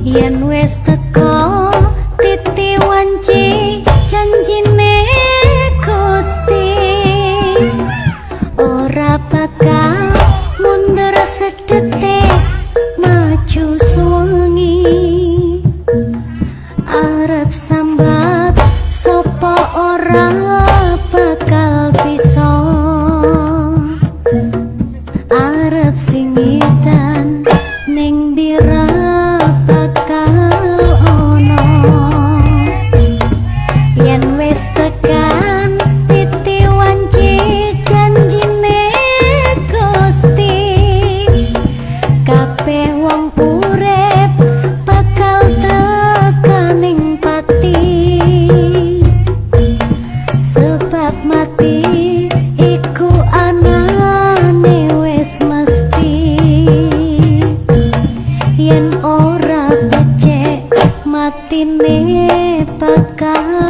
Yen wis teko titi wanci janjine Gusti, ora bakal mundur sedetik, maju suwengi. Arep sambat sapa ora bakal bisa, arep singitan ning dira bakal ono. Yen wis tekan titi wanci janjine Gusti, kabeh wong urip bakal tekaning pati, sebab mati iku anane wis mesti. Yen ora becik matine bakal